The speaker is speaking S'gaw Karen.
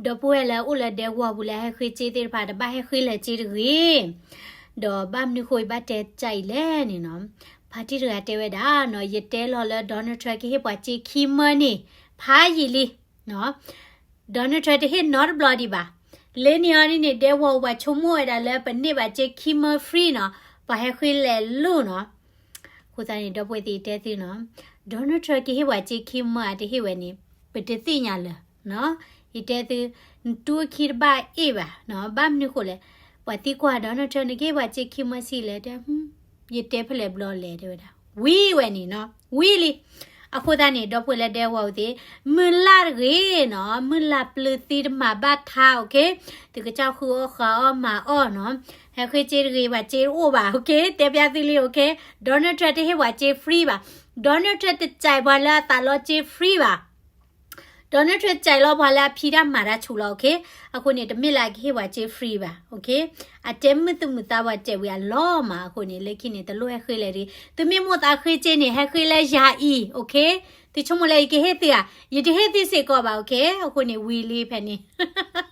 ဒီပုၢ်ဝဲၢ်လၢအိၣ်လၢဒဲကဝီၤပူၤလၢဟဲဃ့စ့သ့ၣ်တဖၣ် တဘၣ်ဟဲဃ့လဲၤစ့တဂ့ၤ. ဒီးဘၣ်မနုၤဃိအံၤဘၣ်တဲကၢ်အံၤလဲၣ်န့ၣ်နီၤ, ဖါတံၢ်တဂၤတဲဝဲဒၣ်နီၤ, ယတဲလီၤလၢ Donald Trump ကဟ့ၣ်ပှၤစ့ခံမၢန့ၣ် ဖးယံာ်လံနီၤ. Donald Trump တဟ့ၣ်နီတဘျီဒံးဘၣ်. လၢန့ၣ်အီၤန့ၣ်န့ၣ် ဒဲကဝီၤပူၤပှၤဆိကမိၣ်ဝဲဒၣ်လၢပန့ၢ်ဘၣ်စ့ခံမၢ free နီၤ, ပှၤဟဲဃ့လဲၤလိၤနီၤ. အဃိသတးန့ၣ် ဒီပုၢ်ဝဲၢ်သ့ၣ်တဲသုနီၤ, Donald Trump ကဟ့ၣ်ပှၤစ့ခံမၢအတဟ့ၣ်ဝဲန့ၣ် ပတသ့ၣ်ညါလၢၤနီၤ. ယတဲသု, နတူၢ်အခံတဘၣ်အ့ၣ်ဘၣ်နီၤ, ဘၣ်မနုၤဃိလဲၣ်, ပှၤသံကွၢ် Donald Trump နကဟ့ၣ်ပှၤစ့ခံမၢဆံးလဲၣ်, တဲ, ယတဲဖဲလဲၣ်ဘျီလဲၣ် တဲဝဲဒၣ်, ဝံၤဝဲန့ၣ်နီၤ, ဝံၤလံ. အဃိသတးန့ၣ် ဒီပုၢ်ဝဲၢ်လၢဒဲကဝီၤပူၤသ့ၣ်, မုၢ်လၢ်တဂ့ၤနီၤ, မုၢ်လၢ်ပျၢၤသံတမၤဘၣ်ထါ, okay, သုကစၢ်ဃုအီၣ်ဃုအီၣ်မၤအီၣ်နီၤ, ဟဲဃ့စ့တဂ့ၤ ပှၤစ့တအိၣ်ဘၣ်, okay, တဲပျၢ်သုလံ, okay, Donald Trump တဟ့ၣ်ပှၤစ့ free ဘၣ်, Donald Trump တစဲးပှၤလၢအသးလီစ့ free ဘၣ်. Donald Trump စဲးလီၤပှၤလၢအဖံးတၢ်မၤတၢ်ဆူးလီၤ, okay, အဃိန့ၣ် တမ့ၢ်လၢအကဟ့ၣ်ပှၤစ့ free ဘၣ်, okay, အတဲမုာ်သူၣ်မုာ်သးပှၤစဲးဝံၤအလီၤမး, အဃိန့ၣ် လၢခံန့ၣ် တလိၣ်ဟဲဃ့လဲၤတဂ့ၤ, သုမ့ၢ်မိၣ်သးဃ့စ့န့ၣ် ဟဲဃ့လၢယၤအံၤ, okay, သုဆိကမိၣ်လၢယကဟ့ၣ်သုဧါ, ယတဟ့ၣ်သုစ့ၢ်ကီးဘၣ်, okay, အဃိန့ၣ် ဝံၤလံဖဲန့ၣ်